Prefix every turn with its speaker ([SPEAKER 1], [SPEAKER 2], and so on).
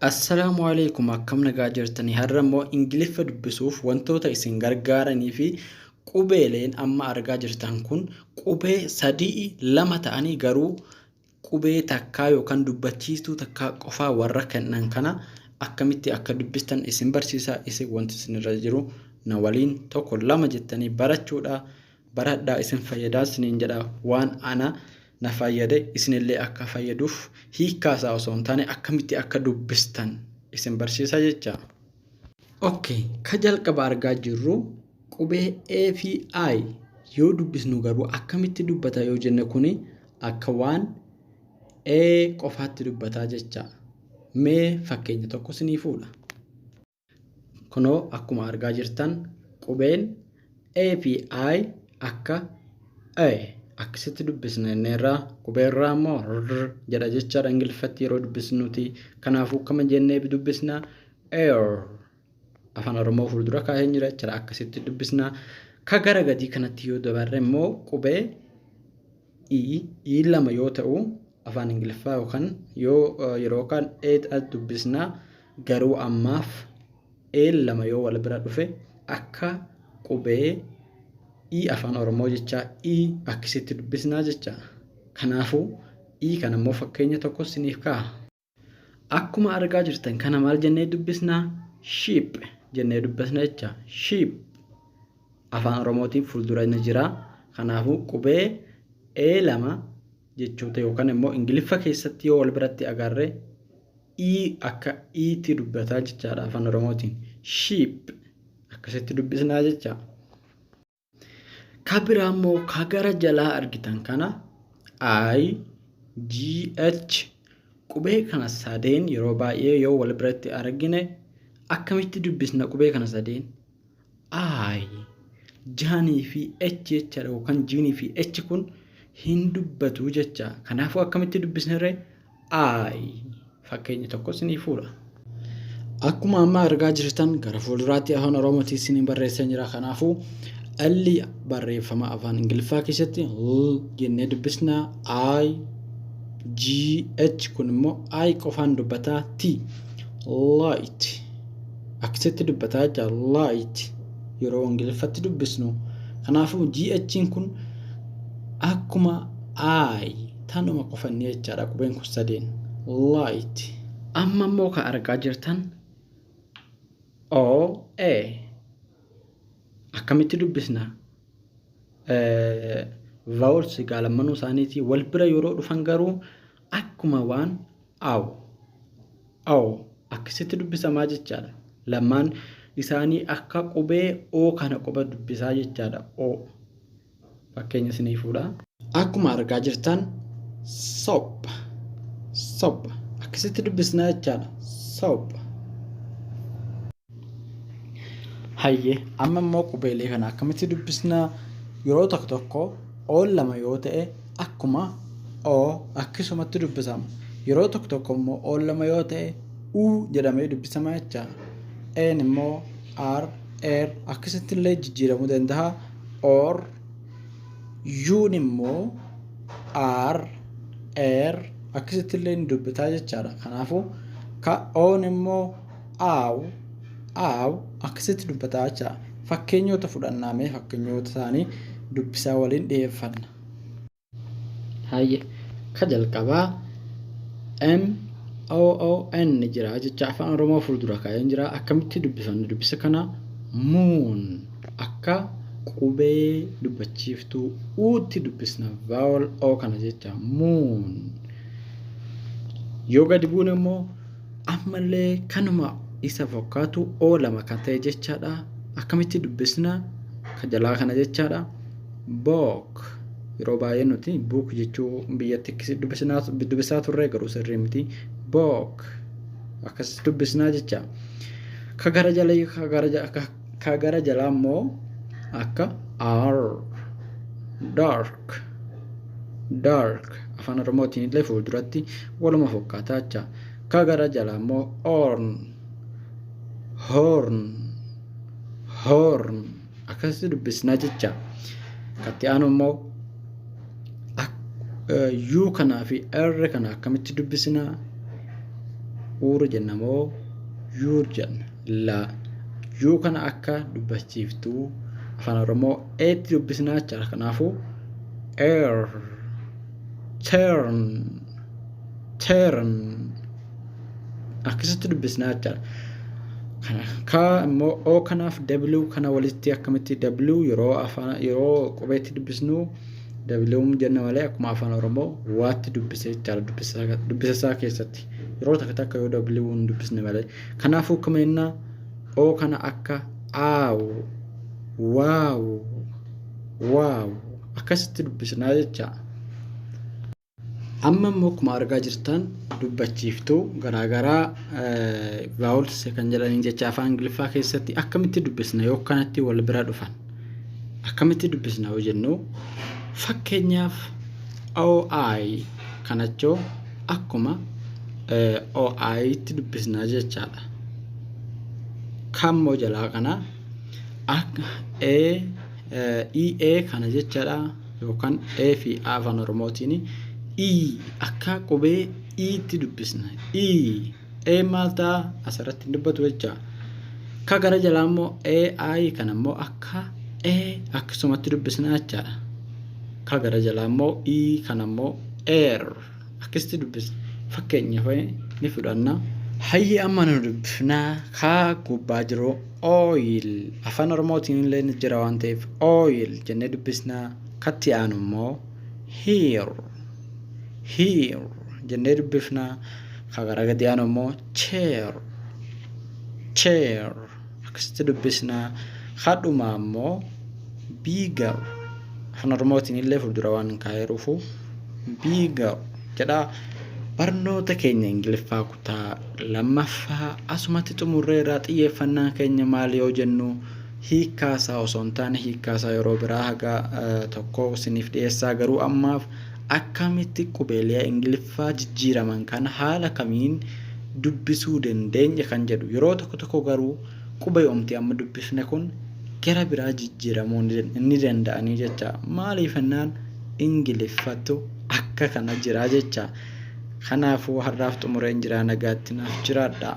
[SPEAKER 1] Assalaamu alaikum, akkam nagaa jirtanii? Har'a immoo Ingiliffa dubbisuuf wantoota isin gargaaranii fi qubeeleen amma argaa jirtan kun qubee sadii lama ta'anii garuu qubee takkaa yookaan dubbachiistuu takkaa qofaa warra kennan kana akkamitti akka dubbistan isin barsiisa. Isin wanti isinirra jiru na waliin tokko lama jettanii barachuudha. Baradhaa, isin fayyadaa isiniin jedha. Waan ana na fayyade isinillee akka fayyaduuf hiikkaa isaa osoo hin taane akkamitti akka dubbistan isin barsiisa jecha. Okay, ka jalqaba argaa jirru qubee A fi I yoo dubbisnu garuu akkamitti dubbata yoo jenne, kuni akka waan A qofaatti dubbataa jecha. Mee fakkeenya tokko isinii fuudha. Kunoo akkuma argaa jirtan qubeen A fi I akka A akkasitti dubbisna inneerraa, qubeerraa immoo R jedha jechaadha Ingiliffatti yeroo dubbisnuti. Kanaafuu akkama jennee dubbisna? Air. Afaan Oromoo fuuldura kaa'ee jira jechaadha, akkasitti dubbisna. Ka gara gadii kanatti yoo dabarre immoo qubee E, E lama yoo ta'u afaan Ingiliffaa yookaan yoo yeroo kaan E dubbisna, garuu ammaaf E lama yoo wal bira dhufe akka qubee I afaan Oromoo jecha I akkasitti dubbisnaa jecha. Kanaafuu I kana immoo fakkeenya tokko isiniif kaa'a. Akkuma argaa jirtan kana maal jennee dubbisnaa? Sheep jennee dubbisna jecha. Sheep afaan Oromootiin fuuldura ni jira. Kanaafuu qubee E lama jechoota yookaan immoo Ingiliffa keessatti yoo wal biratti agarre I akka I'tti dubbataa jechaadha afaan Oromootiin. Sheep akkasitti dubbisnaa jecha. Ka biraa immoo ka gara jalaa argitan kana I, G, H, qubee kana sadeen yeroo baay'ee yoo wal biratti argine akkamitti dubbisna qubee kana sadeen? I, jaanii fi H jechaadha, yookaan G'nii fi H kun hin dubbatu jecha. Kanaafuu akkamitti dubbisna ree? I. Fakkeenya tokko isinii fuudha. Akkuma amma argaa jirtan gara fuulduraatti afaan Oromootiin isinii barreessee jira. Kanaafuu L barreeffama afaan Ingiliffaa keessatti L jennee dubbisna. I, G, H kun immoo I qofaan dubbataa, T. Light. Akkasitti dubbataa jecha light yeroo Ingiliffatti dubbisnu. Kanaafuu G H kun akkuma I tanuma qofanni jechaadha qubeen kun sadeen. Light. Amma immoo kan argaa jirtan O A akkamitti dubbisna? Vowels lammanuu isaaniitii wal bira yeroo dhufan garuu akkuma waan aw aw akkasitti dubbisamaa jechaadha. Lamaan isaanii akka qubee O kana qofa dubbisaa jechaadha. O fakkeenya isinii fuudha. Akkuma argaa jirtan soap, soap akkasitti dubbisnaa jechaadha. Soap. Hayyee, amma immoo qubeelee kana akkamitti dubbisnaa? Yeroo tokko tokko O lama yoo ta'e akkuma O akkasumatti dubbisama. Yeroo tokko tokko immoo O lama yoo ta'e U jedhamee dubbisama jecha. N immoo R, R akkasitti illee jijjiiramuu danda'a. Or U'n immoo R, R akkasitti illee ni dubbitaa jechaadha. Kanaafuu ka O'n immoo aaw, aaw akkasitti dubbataa jechaadha. Fakkeenyota fudhannaa, mee fakkeenyota isaanii dubbisaa waliin dhiyeeffanna. Hayyee, ka jalqabaa M O O N jira jecha afaan Oromoo fuuldura kaa'een jira. Akkamitti dubbifanna dubbisa kana? Moon, akka qubee dubbachiiftuu uutti dubbisna vowel O kana jecha, moon. Yoo gadi buune immoo ammallee kanuma isa fakkaatu O lama kan ta'e jechaadha. Akkamitti dubbisna ka jalaa kana jechaadha? Book. Yeroo baay'ee nuti book jechuu biyyatti dubbisaa turre, garuu sirrii miti. Book akkas dubbisnaa jecha. Ka gara jalaa immoo akka R, dark, dark afaan Oromootiin illee fuulduratti waluma fakkaataa jecha. Ka gara jalaa immoo orn, horn, horn akkasitti dubbisnaa jecha. Katti aanu immoo U kanaa fi R kana akkamitti dubbisnaa? Uur jenna moo yuur jenna? La. Yuu kana akka dubbachiiftuu afaan Oromoo eetti dubbisnaa jechaadha. Kanaafuu er, turn, turn akkasitti dubbisnaa jechaadha. Kana ka immoo O kanaaf W kana walitti akkamitti W yeroo afaan yeroo qubeetti dubbisnu W jenna malee akkuma afaan Oromoo waatti dubbise jechaadha dubbisa isaa keessatti. Yeroo takka takka yoo W hin dubbisne malee. Kanaafuu akkuma jenna O kana akka aawu, waawu, waawu akkasitti dubbisnaa jecha. Amma immoo akkuma argaa jirtan dubbachiiftuu garaagaraa vowels kan jedhaniin jecha afaan Ingiliffaa keessatti akkamitti dubbisna yoo kanatti wal bira dhufan akkamitti dubbisna yoo jennu, fakkeenyaaf OI kanachoo akkuma OI tti dubbisna jechaadha. Kammoo jalaa kana akka A EA kana jechaadha yookaan A fi A afaan Oromootiin E akka qubee E tti dubbisna. E A maal ta'a asirratti hin dubbatu jecha. Ka gara jalaa immoo AI kana immoo akka A akkasumatti dubbisna jechaadha. Ka gara jalaa immoo E kana immoo R akkasitti dubbisna. Fakkeenyaaf ni fudhanna. Hayyi, amma nu dubbifnaa. Ka gubbaa jiru oil, afaan Oromootiin illee ni jira waan ta'eef oil jennee dubbisnaa. Katti aanu immoo here, here jennee dubbifnaa. Ka gara gadi aanu immoo chair, chair akkasitti dubbisnaa. Kadhumaa immoo bigger, afaan Oromootiin illee fuuldura waan kaa'eeruufu bigger jedha. Barnoota keenya Ingiliffaa kutaa lammaffaa asumatti xumurreerraa. Xiyyeeffannaan keenya maal yoo jennu, hiikkaasaa osoo hin taane, hiikkaasaa yeroo biraa haga tokko isiniif dhiyeessaa, garuu ammaaf akkamitti qubeelee Ingiliffaa jijjiiraman kana haala kamiin dubbisuu dandeenya kan jedhu. Yeroo tokko tokko garuu qubee omti amma dubbisne kun gara biraa jijjiiramuu ni danda'anii jecha. Maaliif jennaan Ingiliffattu akka kana jira jecha. Kanaafuu har'aaf xumureen jira, nagaatti naaf jiraadha.